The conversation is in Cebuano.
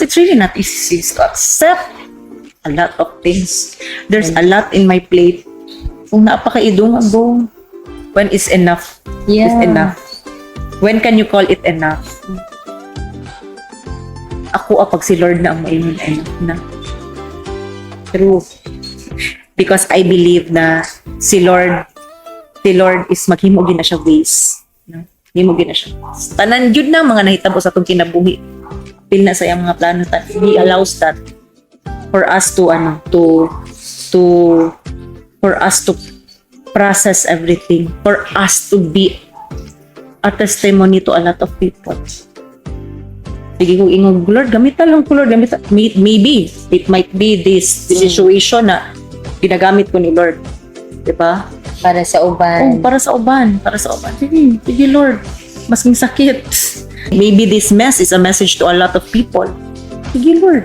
Because it's really not easy, sis, to accept a lot of things. There's a lot in my plate. Kung napakaidung go, when is enough? Is enough? When can you call it enough? Ako, pag si Lord na ang maingon, enough na. True. Because I believe na si Lord is maghimo gyud na siya ways. No? Himo gyud na siya. Tanan gyud na mga nahitabo sa atong kinabuhi. Apil na sa iyang mga plano. He allows that for us to ano to for us to process everything, for us to be a testimony to a lot of people. Sige kung ingog, "Lord, gamita lang ko, Lord, gamita." Maybe, it might be this situation na ginagamit ko ni Lord. Diba? Para sa Oh, uban. para sa uban. Para sa uban. Sige, sige, Lord. Masking sakit. Maybe this mess is a message to a lot of people. Sige, Lord.